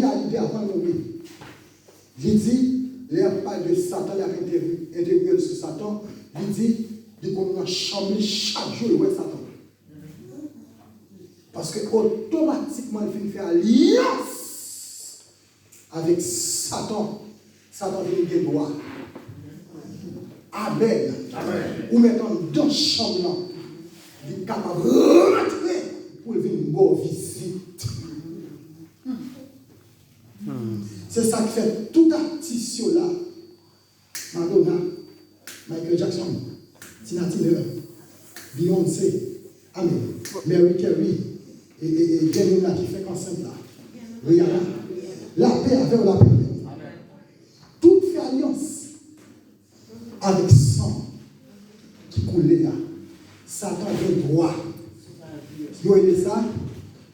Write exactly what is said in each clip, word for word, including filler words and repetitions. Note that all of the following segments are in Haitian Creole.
Reyalite avan l mouri. Li di, lè y ap pale de Satan, lè y ap entèvi-, entèvyouve l sou Satan, li di, li konn nan chanm li chak jou, l wè Satan. Paske otomatikman, l fin fè alyans avèk Satan, Satan vin gen dwa. Amèn. Amèn. Ou mèt anndan chanm nan, li kapab rantre pou l vin ba w vizit. Se sa k fè tout atis yo la, Madonna, Michael Jackson, Tina Turner, Beyoncé, amèn, Mariah Carey, e, e, e, dènye la ki fèk ansent la, Rihanna. Lapè avè w, lapè avè w. Tout fè alyans avèk san ki koule a. Satan gen dwa. Yo rele sa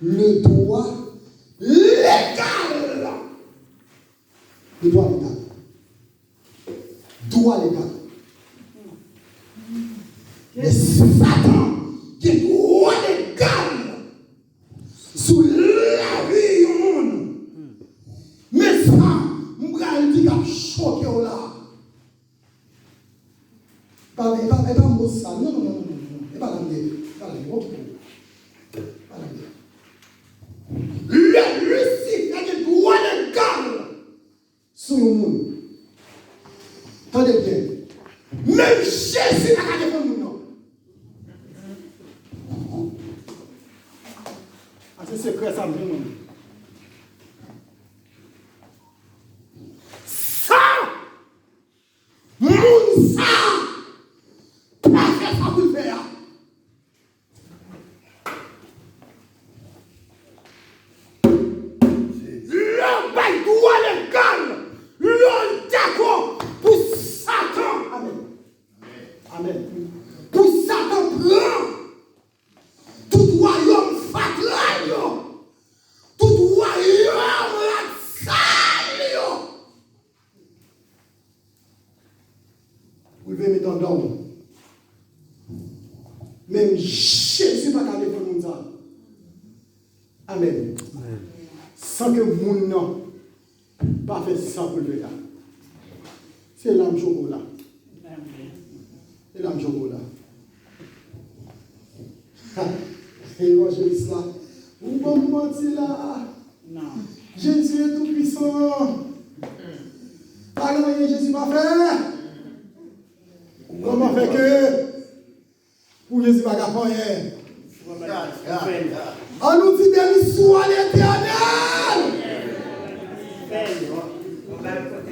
le droit légal. Le droit légal. Dwa legal. Men Satan gen dwa legal sou lavi yon moun. Men sa, m pral di k ap choke w la. Pa, e pa, e pa mo sa. Non, non, non, non, non, non. E pa la m ye. E pa la m ye. Oke. E pa la m ye. Lè Lisifè gen dwa legal sou yon moun. Tande byen. Menm Jezi pa ka defann moun nan. A se sekrè sa m jwenn mwen. Sa moun sa pa fè sa pou l fè a. Lè w bay dwa legal, lè w dakò pou Satan. Amèn. Amèn. Pou Satan pran tout wayòm fatra l yo, tout wayòm rasyal yo. Ou leve met anndan w. Menm Jezi pa ka defann moun sa. Amèn. Amèn. San ke moun nan pa fè sa pou l fè la. Se la m choke w la. Se la m choke w la. Evanjelis la, ou ban m manti la. Non. Jezi e tou pwisan. Pa gen anyen Jezi pa fè. Kòman fè ke pou Jezi pa ka fè anyen? An nou di beni swa Letènèl.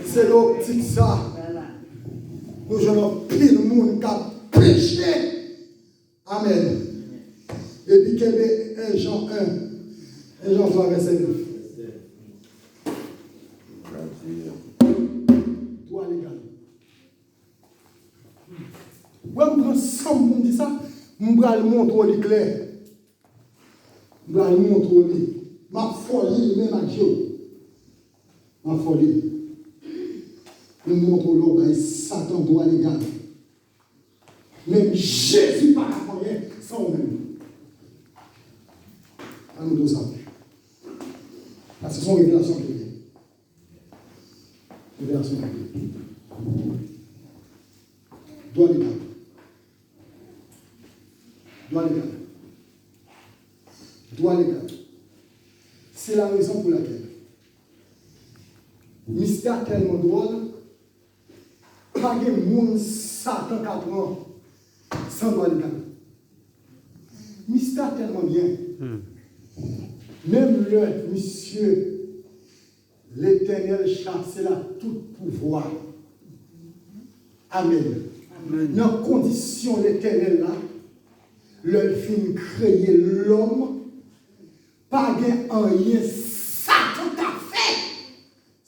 Se nan optik sa nou jwenn anpil moun k ap peche. Amèn. Epi kenbe en Jan en, en Jan twa vèsè nèf. Dwa legal. Wè m pran san m pou m di sa, m pral montre w li klè. M pral montre w li. M ap fè w li menm ak je w. M ap fè w li. Pou m montre w lè w bay Satan dwa legal. Menm Jezi pa ka fè anyen san ou menm. Ann nou di w sa. Paske se yon revelasyon ki gen. Revelasyon ki gen. Dwa legal. Dwa legal. Dwa legal. Se la rezon pou lakèl mistè a tèlman dwòl, pa gen moun Satan ka pran san dwa legal. Mistè a tèlman byen. Menm lè misye, Letènèl chase l ak tout pouvwa. Amèn. Amèn. Nan kondisyon Letènèl la, lè l fin kreye lòm, pa gen anyen Satan ka fè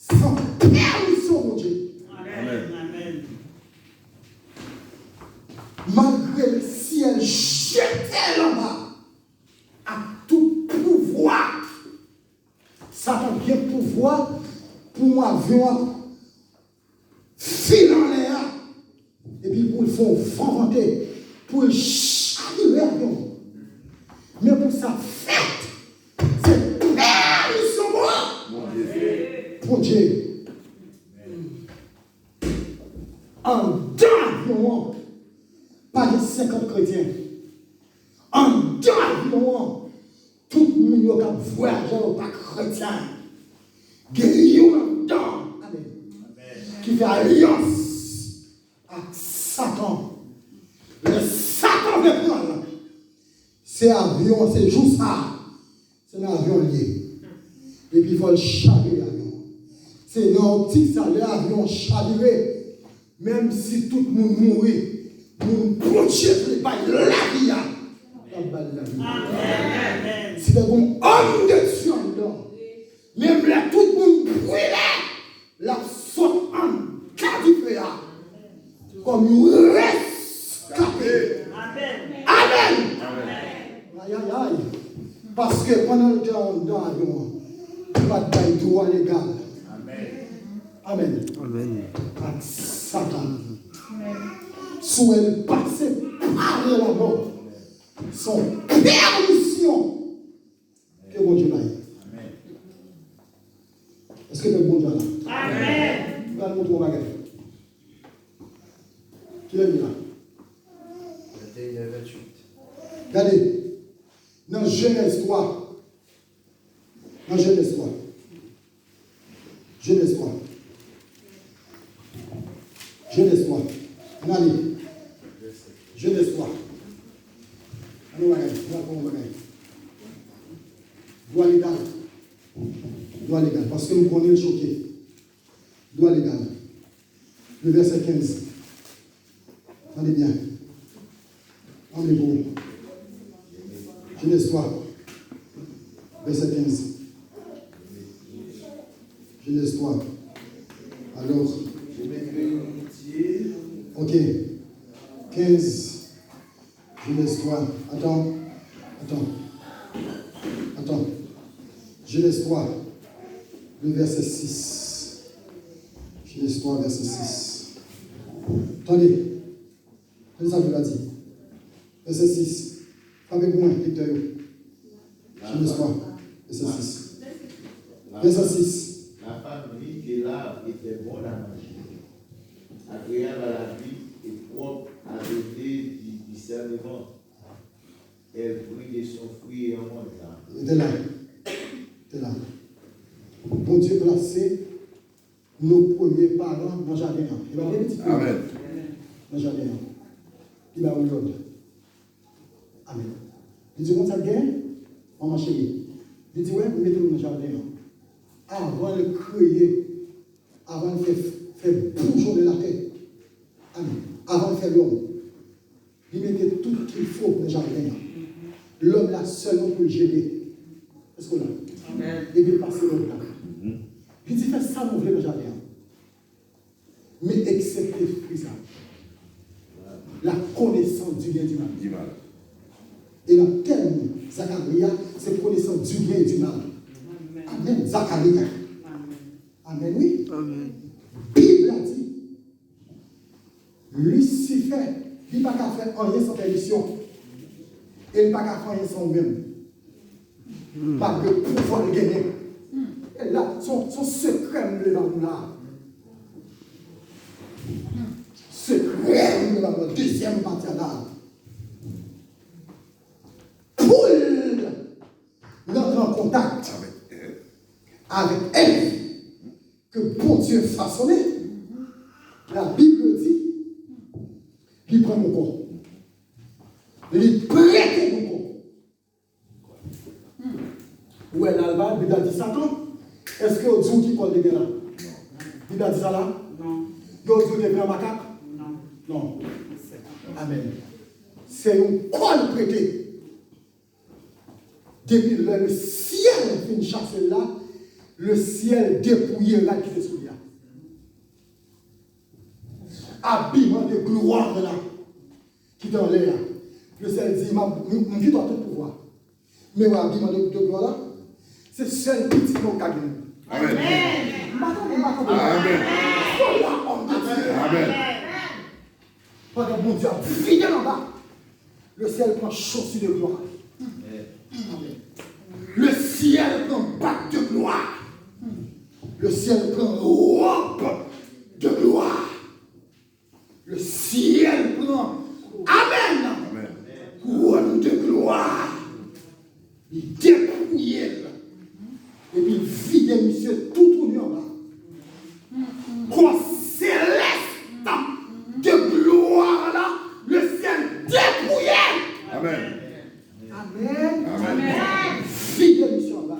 san pèmisyon Bondye. Amèn. Amèn. Malgre lesyèl jete l anba ak tout pouvwa, Satan gen pouvwa pou yon avyon ap file anlè a, epi pou l fè yon van vante, pou l chavire avyon an. Men pou sa fèt, se pèmisyon Bondye. Bondye. Anndan avyon an, pa gen senkant kretyen. Anndan avyon an, tout moun yo k ap vwayaje yo pa kretyen. Gen youn anndan, amèn, ki fè alyans ak Satan. Lè Satan vle pran l, se avyon an, se jou sa a, se nan avyon l ye. Epi fò l chavire avyon an. Se nan optik sa, lè avyon an chavire, menm si tout moun mouri, moun Bondye vle bay lavi a, l ap bay lavi a. Si te gen yon òm de Dye anndan, menm lè tout moun brile, l ap sot anndan dife a kòm yon reskape. Amèn. Ayayay. Paske pandan l te anndan avyon an, li pa t bay dwa legal. Amèn. Ak Satan. Si w wè l pase pa lamò, se yon pèmisyon ke Bondye bay. Èske pèp Bondye a la? Amèn. M pral montre w yon bagay. Kilè n ye la? Gade, nan Jenèz twa. Nan Jenèz twa. Jenèz twa. Jenèz twa. Ann ale. Jenèz twa. Ann nou bagay. Nou aprann yon bagay. Dwa legal. Dwa legal. Paske m konnen l choke. Dwa legal. Le vèsè kenz. Tande byen. Tande bon. Jenèz twa, vèsè kenz. Jenèz twa. Alò. Ok. Kenz. Jenèz twa. Atann. Atann. Atann. Jenèz twa, le vèsè sis. Jenèz twa, vèsè sis. Tande. Tande sa Bib la di. Vèsè sis. Frape pou mwen, lektè yo. Jenèz twa, vèsè sis. Vèsè sis. La femme vit que l'arbre était bon à manger, agréable à la vue et propre à donner du discernement. Elle prit de son fruit et en mangea. Rete la. Rete la. Bondye plase nos premiers parents nan jaden an. E pa vre, pitit mwen? Amèn. Nan jaden an. Li ba yo lòd. Amèn. Li di, konn sa k gen? Manman cheri. Li di, wè, m mete nou nan jaden an. Avan l kreye, avan l fè, fè boujonnen latè. Amèn. Avan l fè lòm. Li mete tout kilfo nan jaden an. Lòm la sèlman pou l jere. Èske w la? Amèn. Epi l pase lòd la. Li di, fè sa nou vle nan jaden an. Men eksepte fwi sa. La connaissance du bien et du mal. Di mal. E nan tèm Zakari a, se connaissance du bien et du mal. Amèn. Amèn. Zakari a. Amèn. Amèn, wi. Amèn. Bib la di, Lisifè, li pa ka fè anyen san pèmisyon. E li pa ka fè anyen san ou menm. Malgre pouvwa l genyen. E la, se yon, se yon sekrè m vle ba nou la. Sekrè m vle ba nou la. Dezyèm pati a la. Pou l nan pran kontak avèk Èv, ke Bondye fasone, Labib di, li pran yon kò. Li prete yon kò. Ou wè la, Bib la di Satan, èske yo di w ki kò l te gen la? Bib la di sa la? Non. Yo di w te vin an makak? Non. Non. Amèn. Se yon kò l prete. Depi lè lesyèl fin chase l la, lesyèl depouye rad ki te sou li a. Abiman de glwa la ki te anlè a. Lesyèl di, m ap, m, m kite w tout pouvwa. Men w abiman de, de glwa la, se sèl pitit mwen ou ka gen. Amèn. M pa tande, m pa tande. Amèn. Èske w la, òm de Dye? Amèn. Pandan Bondye ap vide l anba, lesyèl pran chaussure de gloire. Lesyèl pran bag de gloire. Le ciel prend robe de gloire. Le ciel prend, amen, couronne de gloire. Li depouye l. Epi l vide misye toutouni anba. Kò selès de glwa la, le ciel dépouillé. Amen. Amen. Amen. Vide misye anba.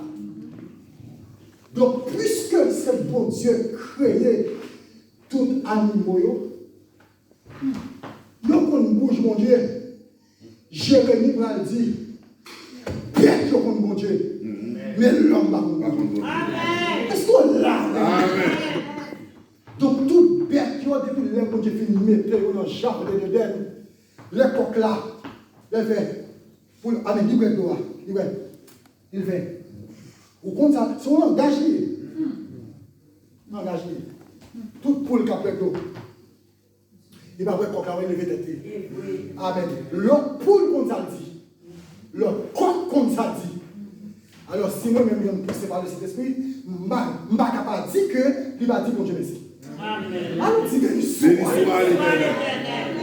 Donk, piske se Bondye kreye tout animo yo, yo konn bouch Bondye. Jeremi pral di, bèt yo konn Bondye, men lòm pa konn Bondye. Èske w la avè m? Donk, tout bèt yo, depi lè Bondye fin mete yo nan jaden Edenn, lè kòk la, lè l fè, pou l, amen, li bwè dlo a, li bwè, li fè. Ou konn sa, se yon langaj li ye. Langaj li ye. Tout poul k ap bwè dlo. Li pa bwè kòk la, wi, leve tèt li. Amen. Lòt poul konn sa l di. Lòt kòk konn sa l di. Alò, si mwen menm yon pouse pa le Sentespri, m pa, m pa ka pa di ke li pa di Bondye mèsi. Amen. Alò, di beni sou Beni swa Letènèl.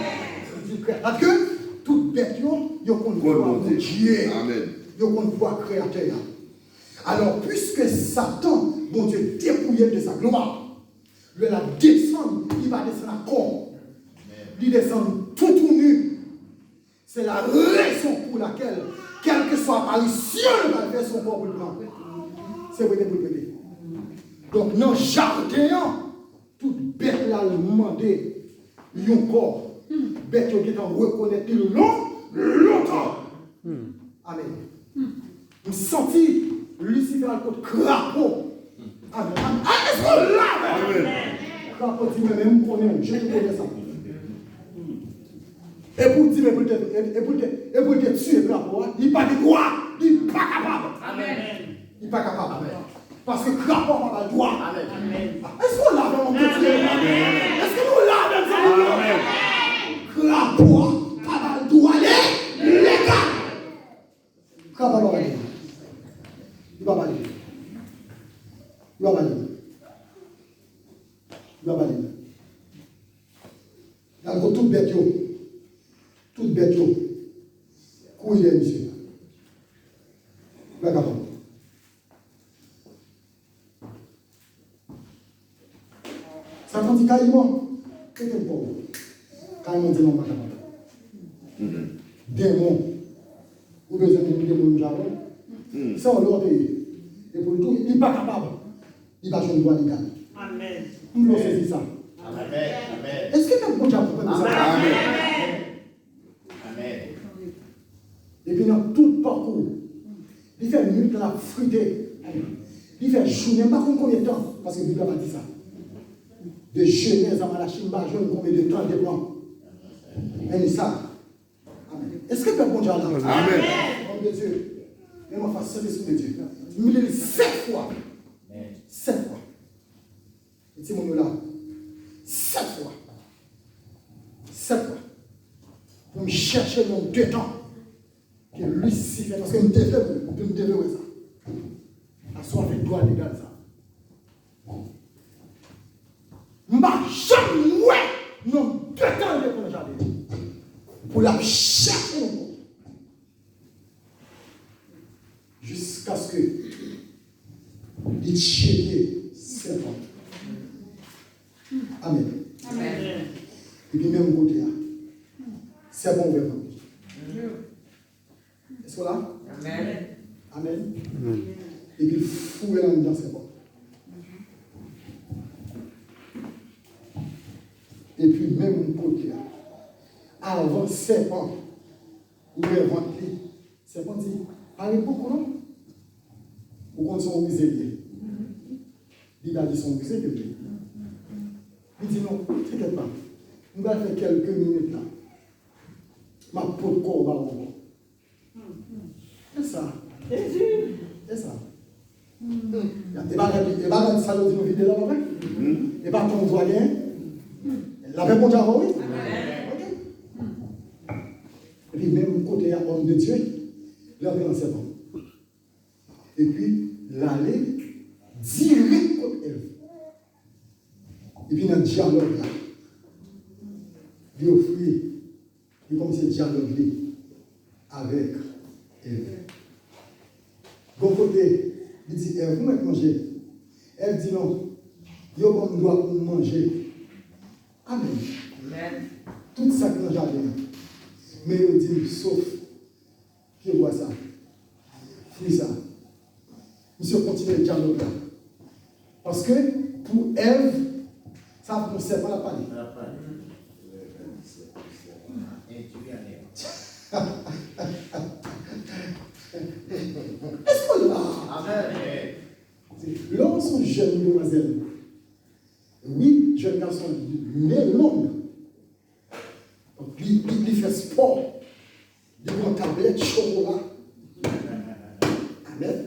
Di krè-, paske tout bèt yo, yo konn Konn vwa Bondye. Bondye. Amen. Yo konn vwa Kreyatè a. Alò, piske Satan, Bondye depouye l de sa glwa, lè l ap desann, li pa desann ak kò. Li desann toutouni. C'est la raison pour laquelle, quelle que soit apparition, li pral fè, se yon kò pou l pran. Se prete pou l prete. Donk, nan jaden an, tout bèt la mande yon kò. Bèt yo gentan rekonèt li lon-, lontan. Amen. M santi Lisifè al kot krapo. Amen. Amen. Èske w la avè m? Amen. Krapo di, mwen menm, m konnen, je te connais ça. E pou di, men pou l te, e, e pou l te, e pou l te tiye krapo a, li pa gen dwa, li pa kapab. Amen. Li pa kapab. Amen. Paske krapo a pa ba l dwa. Amen. Èske w la avè m, Bondye? Amen. Èske nou la avè m, zanmi m yo? Amen. Krapo a pa ba l dwa, le, legal. Krapo a pa ba l dwa. Li pa ba l. Li pa ba l. Li pa ba l. Gade kot tout bèt yo. Tout bèt yo. Kouri dèyè misye. Li pa kapab. Satan di, Kayiman, kite m pa w. Kayiman di, non, m pa kapab. Denmon. Ou bezwen vin denmon jan ou? Se yon lòt peyi. E pou l tou, li pa kapab. Li pa jwenn dwa legal. Amen. M vle w sezi sa. Amen. Amen. Èske pèp Bondye ap konprann sa? Amen. Amen. Epi nan tout pakou, li fè nwit la ap frite. Li fè jounen, m pa konn konbyen tan, paske Bib la pa di sa. De Jenèz a Malachi, m pa jwenn konbyen de tan l te pran. Men li sa. Amen. Èske pèp Bondye a la? Amen. Homme de Dieu, men mwen fas Sentespri de Dye. M li l sèt fwa. Sèt fwa. E timoun yo la, sèt fwa. Sèt fwa. Pou m chèche non de tan ke Lisifè, paske m te vle, m te vle wè sa. Aswè avèk dwa legal sa. M pa janm wè non de tan l te pran jaden. Pou l ap chèche yon kò. Jiskaske li tcheke sèpan. Amen. Amen. Epi menm kote a, sèpan ouvè vant li. Èske w la? Amen. Amen. Epi l foure l anndan sèpan. Epi menm kote a, avan sèpan ouvè vant li, sèpan di, pa ret bokou non. Ou konn se yon rize li ye. Li pa di se yon rize ke li ye. Li di, non, tenkèt pa. M pral fè kèlke minit la. M ap pot kò w ba ou ankò. E sa. E sa. E pa gade, e pa gade sa yo di nou vide la, pa vre? E pa ton dwa gen. L avèk Bondye avè w, wi. Ok. Epi menm kote a, homme de Dieu, li antre nan sèpan. Epi l ale dirèk kot Èv. Epi nan dyalòg la, li ofri, li kòmanse dyalòg li avèk Èv. Gon kote, li di Èv, "Ou mèt manje." Èv di, "Non, yo ban m dwa pou m manje." Amèn. Tout sa k nan jaden an. Men yo di m, sof pye bwa sa, fwi sa. Misye kontinye dyalòg la. Paske pou Èv, sa ap yon sèpan l ap pale. Èske w la? Lè w se yon jèn demwazèl, wi, jèn gason, men long. Donk, li, li, li fè spò. Li pran tablèt chokola. Amèn.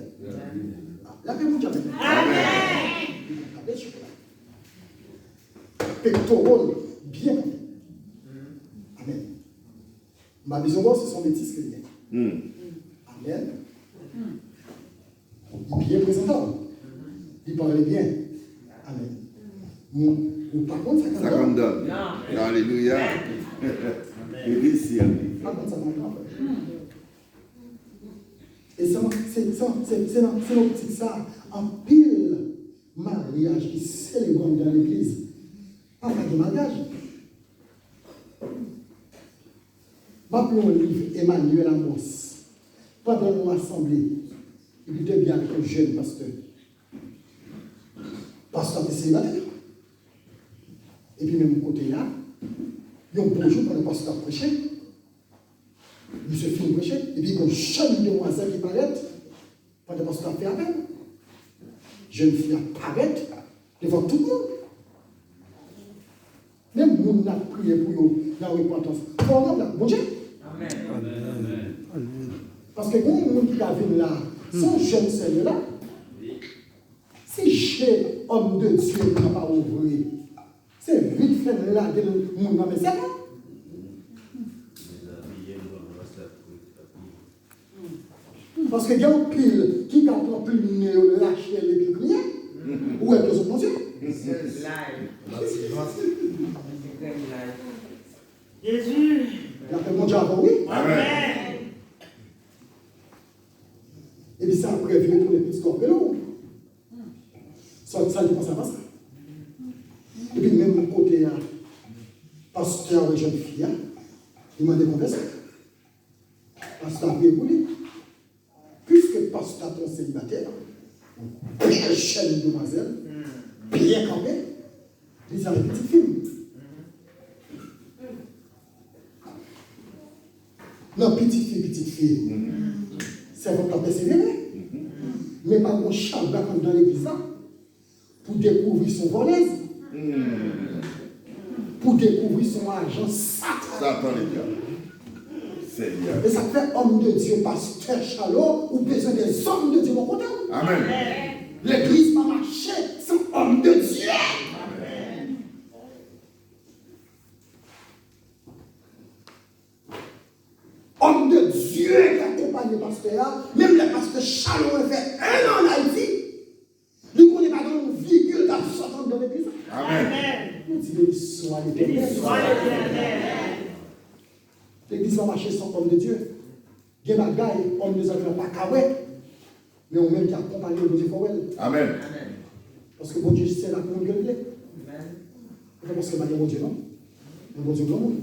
Lapè Bondye avèk nou. Amèn. Li pran tablèt chokola. Pektoral byen kanpe. Amèn. M pa bezwen wè w, se yon metis ke li ye. Amèn. Li byen prezantab. Li pale byen. Amèn. Nou, nou pa konn sa k anndan. Sa k anndan. Alelouya. Li resi a li. Pa konn sa k anndan. E se, se, se, se, se nan, se nan optik sa, anpil maryaj ki selebre anndan legliz pa ka gen maryaj. M ap li yon liv Emmanuel Amos. Pandan yon asanble, epi te byen avèk yon jèn pastè. Pastè a te selibatè. Epi menm kote a, yon bon jou pandan pastè ap preche, misye fin preche, epi gon jèn demwazèl ki parèt, pandan pastè ap fè apèl, jèn fi a parèt devan tout moun. Menm moun n ap priye pou yo nan repantans, fò w rann ak Bondye. Amèn. Paske gon moun ki ka vin la, se yon jèn sè li la. Si je òm de Dye nan pa ouvri, se vit fè n lage moun nan men sèl la. Paske gen anpil ki ka pran plim nen yo lache l epi kriye. Ou wè ke sou Bondye. Jezi. Lapè Bondye avè w, wi. Amèn. Epi se apre vye tounen pitit kò w rele w. Sa, sa li panse a pa sa. Epi menm kote a, pastè a wè jèn fi a, li mande konvèsyon. Pastè a priye pou li. Piske pastè a te yon selibatè, byen jèn demwazèl, byen kanpe, li di avèk pitit fi m. Nan pitit fi, pitit fi, sèvant la pèsevere, men pa gon chabrak anndan legliz la. Pou dekouvri son vòlèz. Pou dekouvri son ajan Satan. Satan li ye. Senyè. E sa k fè, òm de Dye, pastè Chalo, ou bezwen de zòm de Dye bò kote w. Amèn. Legliz pa mache san òm de Dye. Amèn. Òm de Dye ki akonpaye pastè a, menm lè pastè Chalo fè en an ann Ayiti, li konnen pa gen yon vigil k ap sòti anndan legliz la. Amèn. Nou di, beni swa Letènèl. Beni swa Letènèl. Legliz pa mache san òm de Dye. Gen bagay òm de Dye pa ka wè. Men ou menm ki akonpaye l, Bondye fè w wè l. Amèn. Paske Bondye se la pou moun ke l vle. Se pa paske pa gen Bondye, non. Men Bondye granmoun.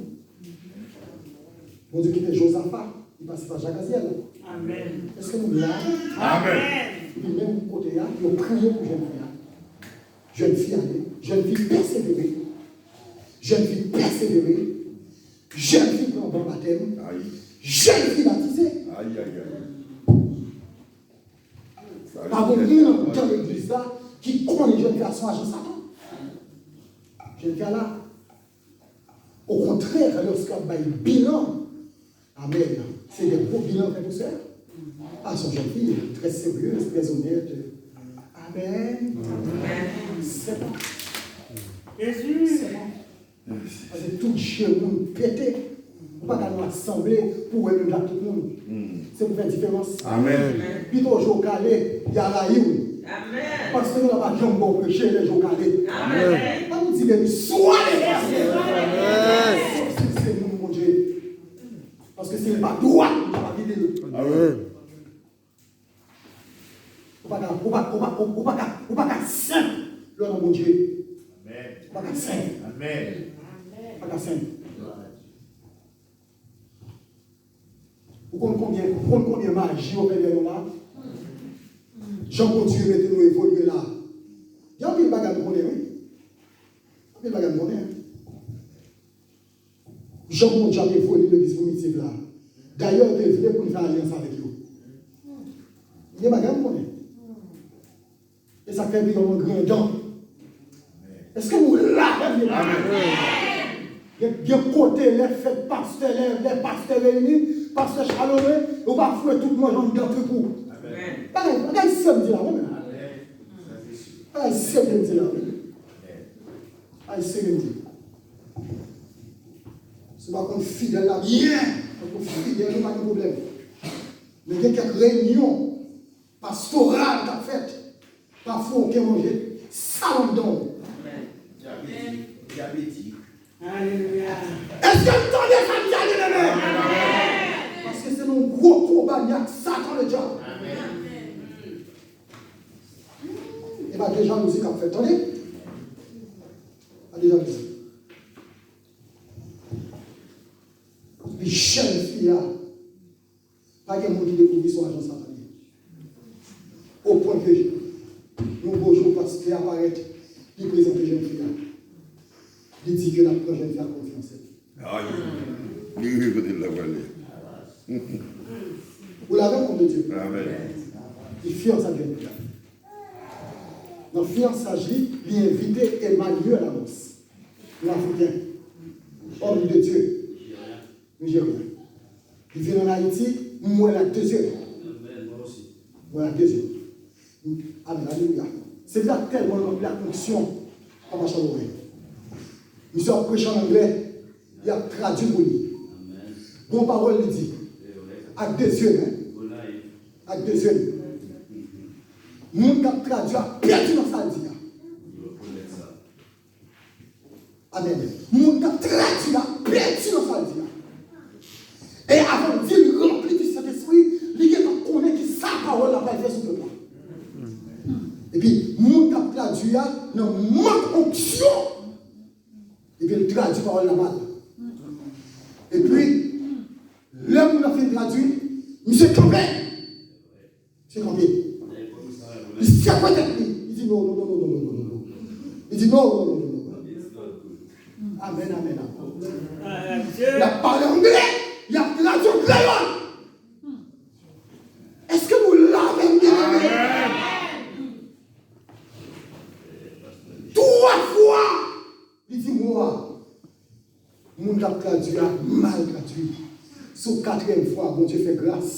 Bondye kite Jozafa, li pase pa Jakazyèl. Amèn. Èske nou la? Amèn. Epi menm kote a, yo priye pou jèn fi a. Jèn fi ale, jèn fi pèsevere. Jèn fi pèsevere. Jèn fi pran ban batèm. Jèn fi batize. Ay, ay, ay. Pa gen moun anndan legliz la ki konnen jèn fi a se yon ajan Satan. Jèn fi a la. Okontrè, lòske y ap bay bilan, amèn, se de gwo bilan fè pou sè a. A, se yon jèn fi trè seryez, trè onèt. Amèn. Amèn. Se bon. Jezi. Se bon. Paske tout je moun pete. Ou pa ka nan asanble pou wè menm jan ak tout moun. Se pou fè diferans. Amèn. Pito je w kale, y a rayi w. Amèn. Paske nou la pa janm ba w preche lè je w kale. Amèn. Pa nou Di beni swa Letènèl. Amèn. Sòsi se moun Bondye. Paske si l pa dwat, li pa vin li. Amèn. Ou pa ka, ou pa, ou pa, ou, ou pa ka, ou pa ka senp lè w nan Bondye. Amèn. Ou pa ka senp. Amèn. Ou pa ka senp. Ou konn konbyen, ou konn konbyen maji yo fè dèyè nou la? Jan Bondye mete nou evolye la. Gen anpil bagay nou konnen, wi. Anpil bagay nou konnen. Jan Bondye ap evolye legliz Primitiv la. Dayè, yo te vle pou n fè alyans avèk yo. Gen bagay nou konnen. E sa k fè pi yon gran dan. Èske nou la avè m? Amèn. Gen, gen kote lè fèt pastè, lè, lè pastè reyini, pastè Chalore, ou pa foure tout manje anndan trip ou. Amèn. Bagay, bagay serye m di la, wi, men. Amèn. Bagay serye m di la, wi. Bagay serye m di. Si w pa konn fidèl la byen, w konn fidèl, nou pa gen pwoblèm. Men gen kèk reyinyon pastoral k ap fèt, pa foure okenn manje sal anndan w. Amèn. Diabétique. Diabétique. Alelouya. Èske n tande sa m di a, byeneme? Amèn. Paske se yon gwo konba n ak Satan ledyab. Amèn. E pa de jalouzi k ap fèt, tande? Pa de jalouzi. Epi jèn fi a, pa gen moun ki dekouvri se yon ajan Satan li ye. Opwen ke yon bon jou pastè a parèt, li prezante jèn fi a. Li di ke l ap pran jèn fi a kòm fiyanse. Ay. Li rive kote l la prale. Ou la avè m, moun de Dye? Amèn. Li fiyanse ak jèn fi a. Nan fiyansaj li, li envite Emmanuel Amos, yon Afriken, homme de Dieu, Nijeryen. Li vin ann Ayiti, m wè l ak de zye m. Mwen ak de zye m. Amèn, alelouya. Se la tèlman ranpli ak onksyon, Papa Chalore. Misye ap preche ann anglè, li ap tradui pou li. Gon pawòl li di, ak de zye m, ak de zye m. Moun k ap tradui a pèdi nan sa l di a. Amèn. Moun k ap tradui a pèdi nan sa l di a. E avan l di l ranpli di Sentespri, li gentan konnen ki sa pawòl la pral fè sou pèp la. Epi, moun k ap tradui a nan mank onksyon, epi l tradui pawòl la mal. Epi, lè moun nan fin tradui, misye kanpe. Se kanpe. Li sekwe tèt li. Li di, "Non, non, non, non." Li di, "Non, non, non, non, non." Amèn, amèn, amèn. L ap pale anglè, l ap tradui an kreyòl. Èske nou la avè m, byeneme? Twa fwa, li di mo a. Moun k ap tradui a mal tradui. Sou katriyèm fwa, Bondye fè gras.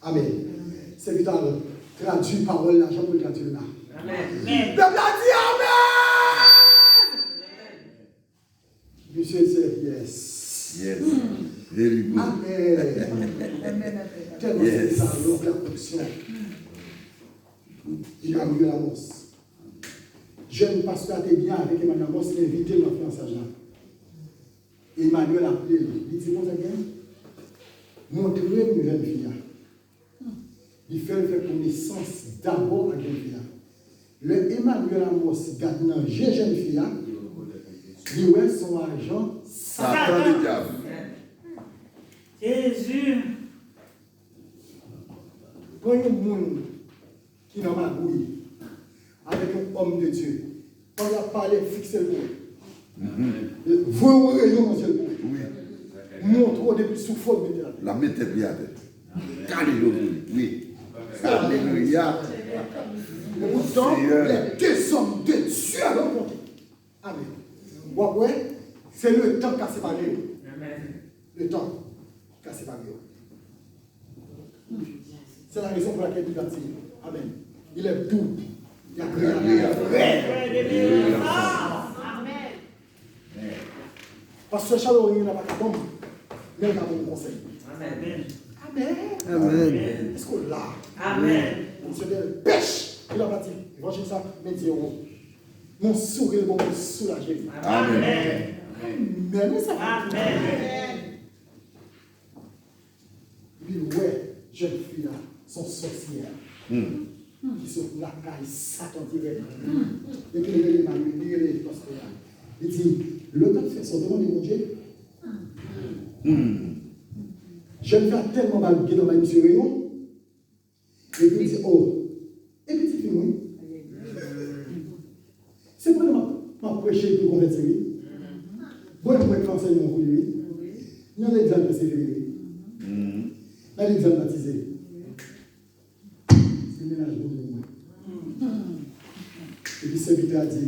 Amèn. Sèvitè a tradui pawòl la jan pou l tradui l la. Amèn. Pèp la di, "Amèn!" Misye se, yes. Yes. Very good. Amèn. Tèlman se sa, yon pèfeksyon. Emmanuel Amos. Jèn pastè a te byen avèk Emmanuel Amos, li envite l nan fiyansaj la. Emmanuel aple l, li di konsa, "Montre m jèn fi a." Li fè l fè konesans dabò ak jèn fi a. Lè Emmanuel Amos gad nan je jèn fi a, li wè se yon ajan Satan. Satan, ledyab. Jezi. Pran yon moun ki nan magouy avèk yon homme de Dieu. Pandan l ap pale, fikse l pou wè. Voye yon reyon nan zye l pou wè. Montre w depi sou fwon l mete l atè. L ap met tèt li atè. Kale yo pou li. Wi. Alelouya. E poutan, les deux hommes de Dieu rencontrent. Amèn. W ap wè, se letan k ka separe yo. Letan k ka separe yo. C'est la raison pour laquelle Bib la di, amèn, il est doux et agréable. Frè. Pastè Charles Orien nan pa ka ban m, men l ka ban m konsèy. Amèn. Amèn. Èske w la? Amèn. Misye te pèch, li la pa di, evanjil sa, men di ewo. Bon souri, bon, bon soulaje. Amèn. Amèn, wi, sa. Amèn. Li wè jèn fi a, se yon sòsyè. Hmm. Ki sot lakay Satan dirèk. Epi li rele mari, li rele pastè a. Li di, lè w t ap fè sa, w te mande Bondye? Hmm. Jèn fi a tèlman ba l, gentan bay misye reyon. Epi l di, oh, e pitit fi m, wi. Se pandan m ap, m ap preche pou l konvèti, wi. Bon, mwen k fè ansèyman pou li, wi. Nan legliz al persevere, wi. Nan legliz al batize. Se mennaj Bondye mwen. Epi sèvitè a di,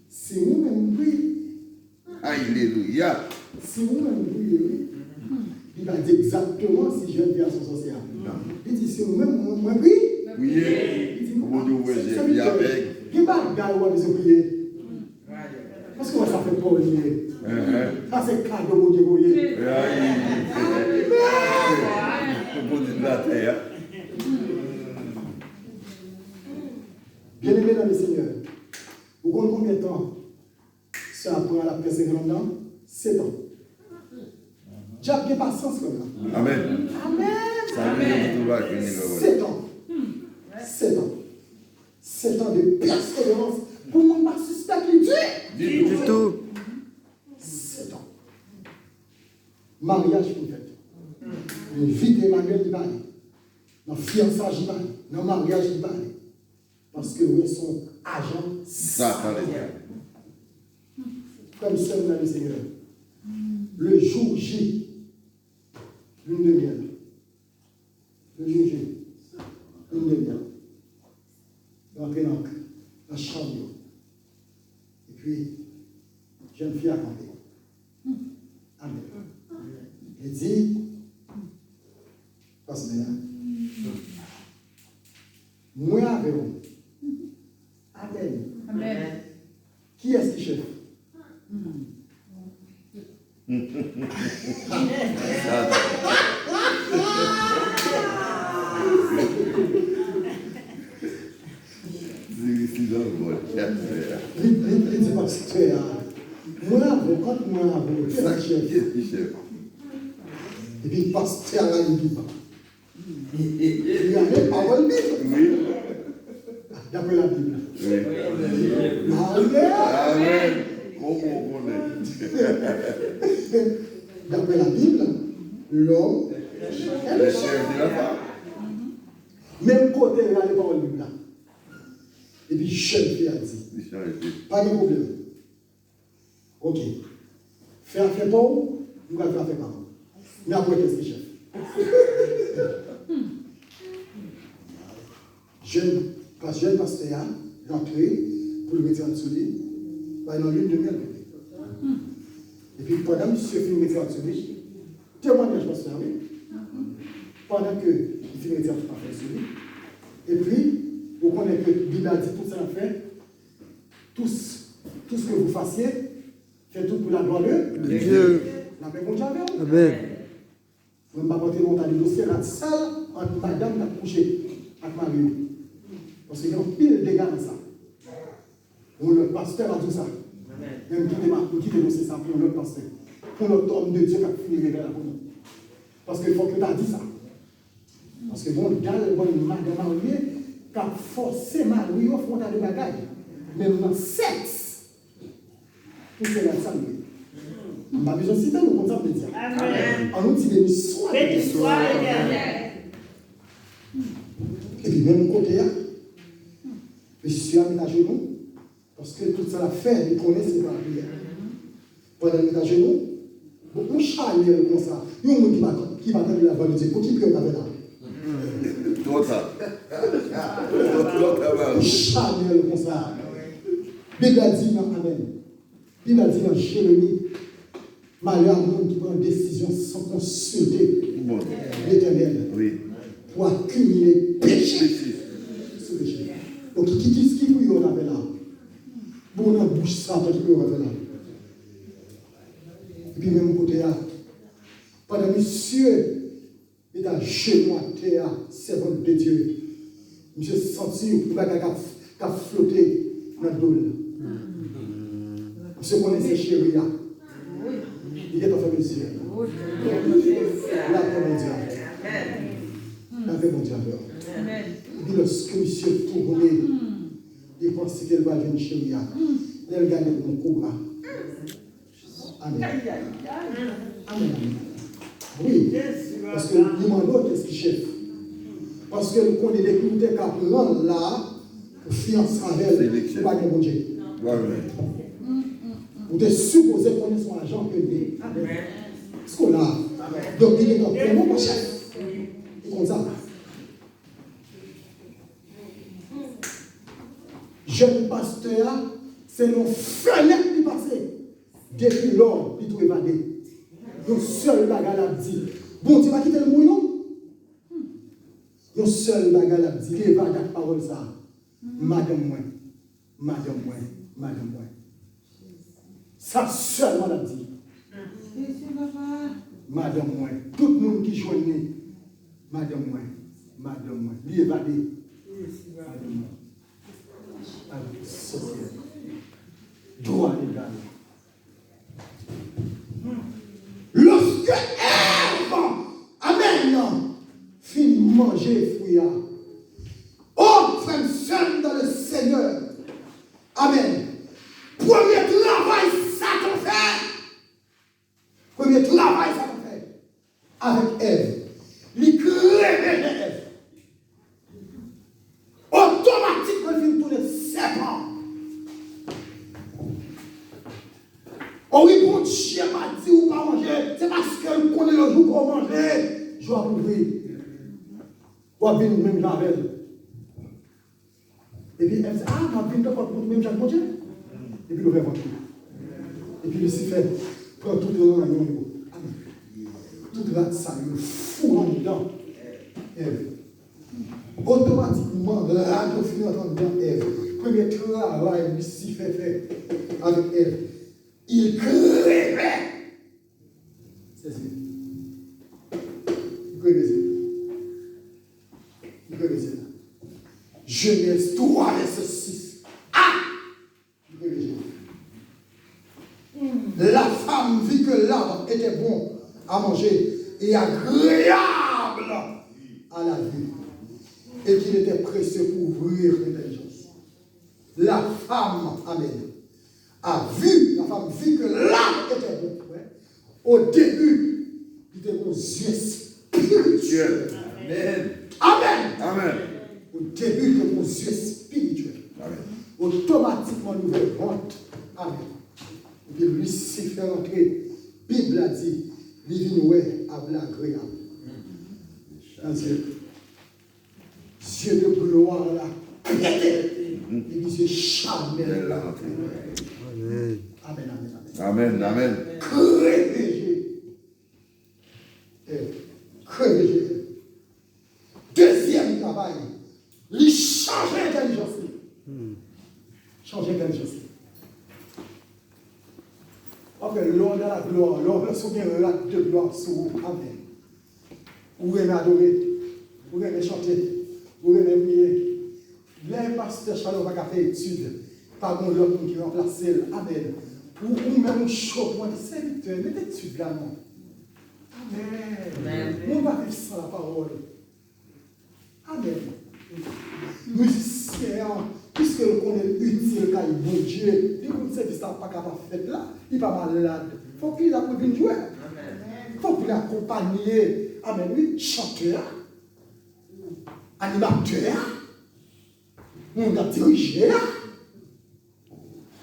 se ou menm, wi. Alelouya. Si ou menm priye, wi. Li pa di egzakteman si jèn fi a se yon sòsyè. Non. Li di, si ou menm, mwen, mwen pri-, Priye. Li di, pou Bondye ouvè zye li avèg. Gen bagay ou pa bezwen priye. Paske wè sa fè pa w li ye. Sa se kado Bondye voye. Pou Bondye de latè a. Byeneme nan le Senyè, ou konn konbyen tan Sa pran l ap fè senkant an? Sèt an. Dyab gen pasyans, frè m nan. Amèn. Amèn. Sa vle di tout bagay fini, frè m. Sèt an. Sèt an. Sèt an de pèseverans. Pou moun pa sispèk li di. Ditou. Sèt an. Maryaj pou fèt. Li envite Emmanuel, li pa ale. Nan fyansaj, li pa ale. Nan maryaj, li pa ale. Paske wi, se yon ajan Satan. Frè m, sè m nan le Senyè, le jour J, lune de miel, le jour J, lune de miel, yo antre nan, nan chanm yo. Epi, jèn fi a kanpe. Amèn. Li di, pastè a, mwen avè w. Amèn. Amèn. Kiyès ki chèf? Diri sidan bò chèf fè a. Li, li, li di pastè a, mwen avè w, ant mwen avè w, kiyès ki chèf? Kiyès ki chèf? Epi pastè a rale pipa. Li rale pawòl Bib. Wi. Daprè Labib la. Wi. Amèn. Amèn. Kòman w konnen? Daprè Labib la, lòm e le chèf de la femme. Menm kote l rale pawòl Bib la. Epi jèn fi a di, li chanje. Pa gen pwoblèm. Ok. Fè afè pa w, m pral fè afè pa m. Men apre kiyès ki chèf? Jèn, pas, jèn pastè a rantre pou l mete rad sou li, bay nan lune de miel pou li. Epi pandan misye fin mete rad sou li, temwanyaj pastè a, wi. Pandan ke li fin mete tout afè sou li, epi ou konnen ke Bib la di tout sa l ap fè, tout, tout ce que vous fassiez, faites tout pour la gloire de Dieu. Lapè Bondye avè w. Amèn. Mwen m p ap antre nan yon ta de dosye rasyal ant madanm k ap kouche ak mari yo. Paske gen anpil dega nan sa. Yon lòt pastè va di w sa. Men m kite, m kite dosye sa pou yon lòt pastè. Pou yon lòt òm de Dye k ap fini revèl la pou nou. Paske fòk yo ta di sa. Paske bon dal bann madan marye k ap fòse mari yo fè yon ta de bagay. Menm nan sèks. Pou se la sa nou ye. M pa bezwen site, nou konn sa m vle di a. Amèn. An nou di, beni swa Letènèl. Beni swa Letènèl. Epi menm kote a, mesye a met ajenou, paske tout sa l ap fè, li konnen se pa lapriyè. Pandan l met ajenou, bon, yon chanèl konsa, yon moun ki pa, ki pa tande lavwa de Dye, pou ki priye w ka fè la? Twò ta. Twò ta, ba. Yon chanèl konsa. Bib la di nan, amèn. Bib la di nan Jeremi, malè a moun ki pran desizyon san konsilte Letènèl pou akimile peche sou peche. Donk, ki, ki, ki, ki priye w ta fè la? Bon, nan bouch Satan ki priye w ta fè la. Epi menm kote a, pandan misye met ajenou atè a, sèvant de Dye. Misye santi yon bagay k ap, k ap flote nan do l. Misye konnen se cheri a. Li gentan fèmen zye. Lapè Bondye avè w. Lapè Bondye avè w. Epi lòske misye tounen, li panse ke l pral jwenn cheri a. Lè l gade l gon kobra. Amen. Amen, amen. Wi. Paske li mande w kiyès ki chèf. Paske l konnen depi ou te ka pran l la, ou fiyanse avè l, ou pa gen Bondye. Ou te sipoze konnen se yon ajan ke l ye. Èske w la? Donk, li gentan pran w kòm chèf. Li konn sa. Jèn pastè a, se nan fenèt li pase. Depi lò, li tou evade. Yon sèl bagay l ap di. Bondye pa kite l mouri, non. Yon sèl bagay l ap di. Li evade ak pawòl sa a. Madanm mwen. Madanm mwen. Madanm mwen. Sa sèlman l ap di. Madanm mwen. Tout moun ki jwenn li. Madanm mwen. Madanm mwen. Li evade. Madanm mwen. Al sòsyè. Dwa legal. Lòske Èv, amèn, fin manje fwi a, o, frè m, sè m, dans le Seigneur, amèn, premye travay Satan fè, premye travay Satan fè, avèk Èv. Li kreve je Èv. Otomatikman, l vin tounen sèpan. O wi, Bondye pa di w pa manje, se paske l konnen le jou ke w manje, jou ap ouvri. W ap vin menm jan avè l. Epi Èv di, a, m ap vin tankou ak Bondye, menm jan ak Bondye. Epi l ouvè vant li. Epi Lisifè pran tout ranyon yo. Tout rad sal yo, foure anndan Èv. Otomatikman, rad yo fin rantre anndan Èv. Premye travay Lisifè fè avèk Èv, il kreve. Sezi. Li kreve zye. Li kreve zye. Genèse trois, verset six. Ah! Li kreve zye. La femme vit que l'arbre était bon à manger et agréable à la vue, et qu'il était précieux pour ouvrir l'intelligence. La femme, amen, a vu, la femme vit que l'arbre était bon. Ouais. Au début, li te gon zye espirityèl. Amen. Amen. Amen. Au début, li te gon zye espirityèl. Amen. Otomatikman, li ouvè vant. Amen. Epi Lisifè rantre. Bib la di, li vin wè ap lagreyab nan zye l. Zye de glwa la pete. Epi zye chanèl la antre. Amen. Amen, amen, amen. Amen, amen. Kreve je. Eh, kreve je. Dezyèm travay, li chanje entèlijans li. Chanje entèlijans li. Paske lè w dans la gloire, lè w gen rad de glwa sou ou, amen. Ou renmen adore, ou renmen chante, ou renmen priye. Lè pastè Charles pa ka fè etid, pa gen lòt moun ki ranplase l. Amen. Ou, ou menm ou cho pou mande, sèvitè, met etid la non. Amen. Amen. Moun pa viv san lapawòl. Amen. Mizisyen an, piske l konnen l itil kay Bondye, li konn sèvis la pa ka pa fèt la, li pa malad. Fòk li la pou l vin jwe. Fòk li akonpanye, amen, wi, chantè a, animatè a, moun k ap dirije a.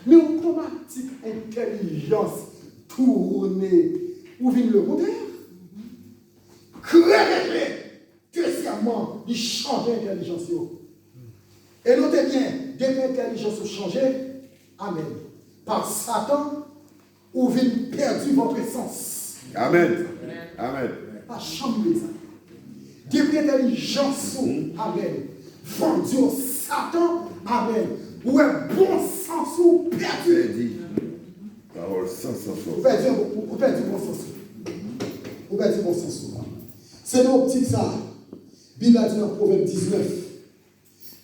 Men otomatik entèlijans tounen, ou vin lekontrè. Kreve je. Dezyèmman, li chanje entèlijans yo. E note byen, depi entèlijans ou chanje, amen, pa Satan, ou vin pèdi votre sens. Amen. Amen. Pa janm bliye sa. Depi entèlijans ou, amen, vandi o Satan, amen, ou wè bon sans ou pèdi. Pèdi. Pawòl san sans ou. Ou pèdi, ou, ou pèdi bon sans ou. Ou pèdi bon sans ou. Se nan optik sa a, Bib la di nan Pwovèb diznèf,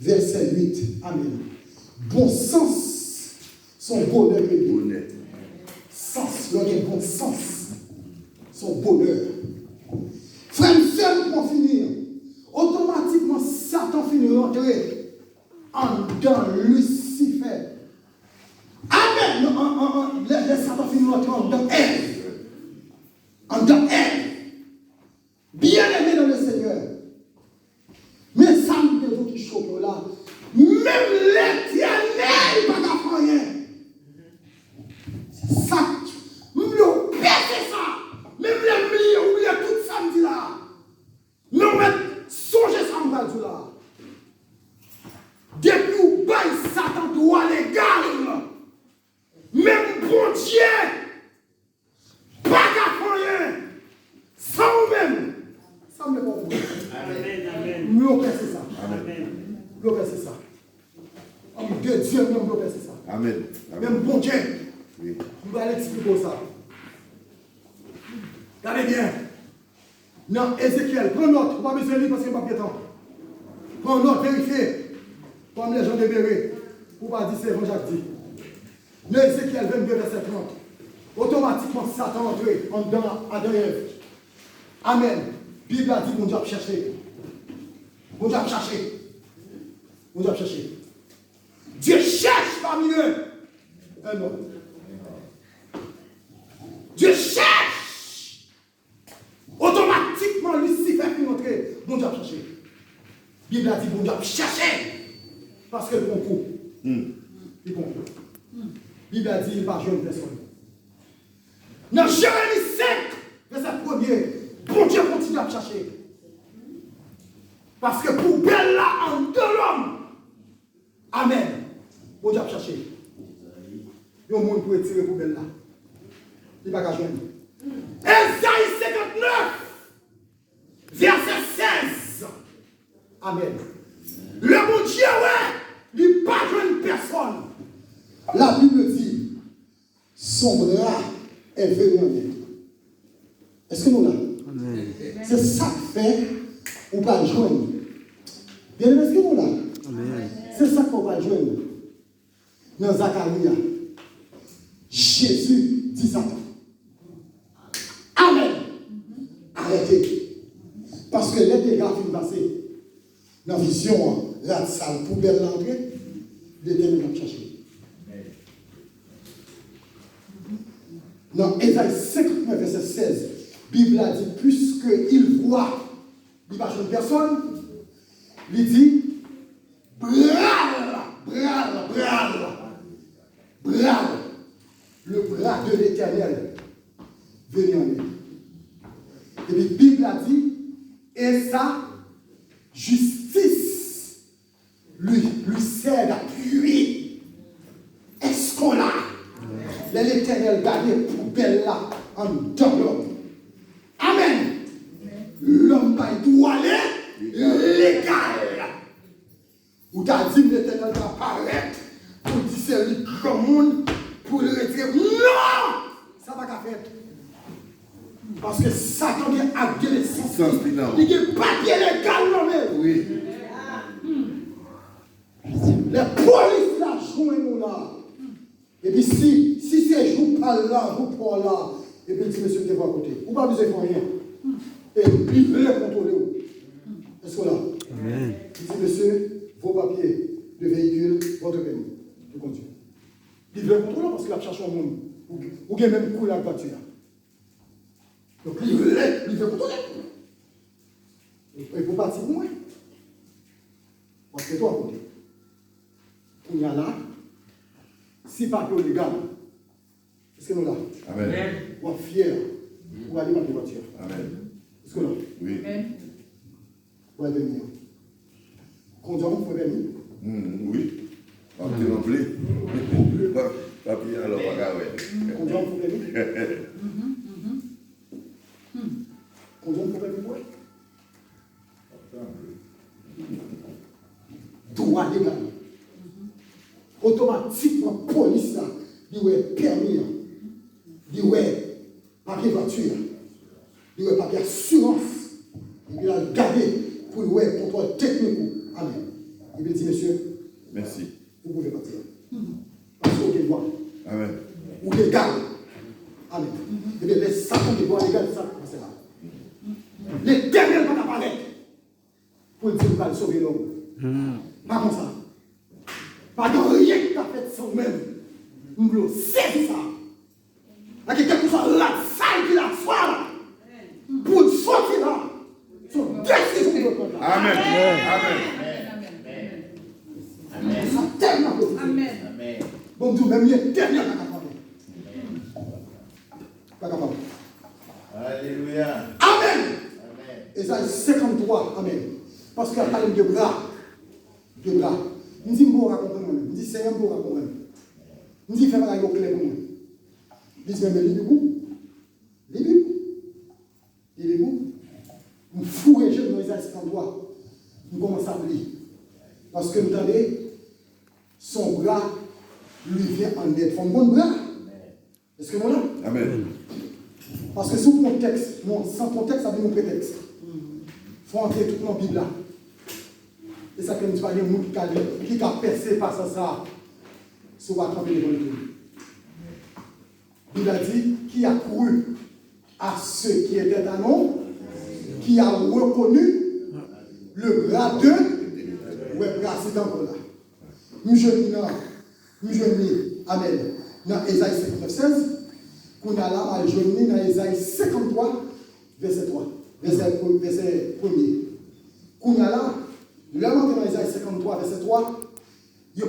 vèsè uit, amen, bon sans Se yon bonè ke l ye. Bonè. Sans, lè w gen bon sans, se yon bonè. Frè m, sè m, pou w fini, otomatikman, Satan fin rantre anndan Lisifè. Amèn! An, an, an, lè, lè Satan fin rantre anndan Èv, anndan Èv, Byeneme nan le Senyè, men sa m te di w ki choke w la, menm Letènèl pa ka fè anyen. Se sa m vle w pèse sa. Menm lè m li, ou bliye tout sa m di la. Men w mèt sonje sa m pral di w la. Depi w bay Satan dwa legal, menm Bondye pa ka fè anyen san ou menm. Sa m vle fè w konprann. Amèn, amèn. M vle w pèse sa. Amèn. M vle w pèse sa. Anm de Dye, m vle w pèse sa. Amèn. Amèn. Menm Bondye. Wi. M pral eksplike w sa. Gade byen. Nan Ezekyèl, pran nòt, ou pa bezwen li paske m p ap gen tan. Pran nòt, verifye. Kòm lèjan demere, pou w pa di se Evanjak di. Nan Ezekyèl vennde, vèsè trant, otomatikman Satan antre anndan Adan e Èv. Amèn. Bib la di Bondye ap chèche. Bondye ap chache. Bondye ap chache. Dieu cherche parmi eux un homme. Dieu cherche. Otomatikman, Lisifè fin rantre, Bondye ap chache. Bib la di Bondye ap chache, paske l pran kou. Hmm. Li pran kou. Bib la di li pa jwenn pèsonn. Nan Jeremi senk, vèsè premye, Bondye kontinye ap chache. Paske poubèl la anndan lòm. Amèn. Bondye ap chache. Yon moun pou retire poubèl la. Li pa ka jwenn. Ezayi senkantnèf, vèsè sèz. Amèn. Lè Bondye wè, li pa jwenn pèsonn. La Bible dit, son bras est venu en aide. Èske nou la? Amèn. Se sa k fè ou pral jwenn. Byeneme, èske nou la? Amèn. Se sa k fè ou pral jwenn. Nan Zakari a, Jezi di Satan, amèn. Arete. Paske lè dega fin pase, nan vizyon an, rad sal, poubèl la antre, Letènèl ap chache. Nan Ezayi senkantnèf, vèsè sèz, Bib la di, puisque il voit, li pa jwenn pèsonn, li di, bra l, bra l, bra l, bra l, le bras de l'Éternel venu en aide. Epi Bib la di, et sa justice lui, lui sert d'appui. Èske w la? Lè Letènèl gade poubèl la anndan lòm. Amèn. Lòm bay dwa legal. Ou ta di m Letènèl ta parèt pou l di se li k granmoun pou l retire. Non! Sa pa ka fèt. Paske Satan gen ak de nesans li. Li gen papye legal nan men l. Wi. Lè polis la jwenn ou la, epi si, si se jou pa l la, jou pa w la, epi l di, "Mesye, m te vwa kote." Ou pa bezwen fè anyen. E li vle kontwole w. Èske w la? Amèn. Li di, "Monsieur, vos papiers de véhicule, votre permis de conduire." Li vle kontwole w paske l ap chache yon moun. Ou, ou gen menm koulè ak vwati a. Donk, li vle, li vle kontwole. E, e pou pati pou mwen. W ap fè twa kote. Kounye a la, si papye w legal, èske nou la? Amèn. W ap fyè. Ou ale pati pati a. Amèn. Èske nou la? Wi. Amèn. Ou al pèmi an. Kondwa ou fè pèmi? Hmm, wi. W ap te ranpli. Papye alò pa ka wè. Kondwa ou fè pèmi? Kondwa ou fè pèmi pou wè? Dwa legal. Otomatikman, polis la, li wè pèmi an, li wè papye vwati a, li wè papye asirans, epi l al gade pou l wè kontwòl teknik ou. Amèn. Epi l di, "Mesye, mèsi, ou pouvwa pati a." Paske w gen dwa. Ou legal. Amen. Ebyen, lè sa tonbe, bò legal sa k pase la. Letènèl pa ka parèt pou l di l pral sove lòm. Pa konsa. Pa gen anyen ki ka fèt san ou menm. M vle w sezi sa. Paske kèlkeswa rad sal ki la swa la, pou l soti la, se yon desizyon ki dwe pran la. Amen. Amen. Sa tèlman pozitif. Bon, m di w, menm Letènèl pa kapab. Pa kapab. Alelouya. Amen. Ezayi senkanntwa, amen. Paske ap pale m de bra. De bra. M di, m poko ka konprann mwen menm. M di, Senyè, m poko ka konprann. M di, fè bagay yo klè pou mwen. Li di, men, men li di pou. Li di pou. Li di pou. M foure je m nan Ezayi senkanntwa. M kòmanse ap li. Paske m tande, son bra lui vient en aide. Fò m konn bra. Èske nou la? Amen. Paske si w pran yon tèks, non, san kontèks, sa vin yon pretèks. Fò w antre tout nan Bib la. E sa fè m di pa gen moun ki ka li, ki ka pèse pasaj sa a, si w pa kanpe devan li tou. Bib la di, qui a cru à ce qui était annoncé, qui a reconnu le bras de, wè bra se ankò la. M jwenn li nan, m jwenn li, amen, nan Ezayi senkannnèf sèz. Kounye a la, m al jwenn li nan Ezayi senkanntwa, vèsè twa, vèsè, vèsè premye. Kounye a la, lè m antre nan Ezayi senkanntwa, vèsè twa,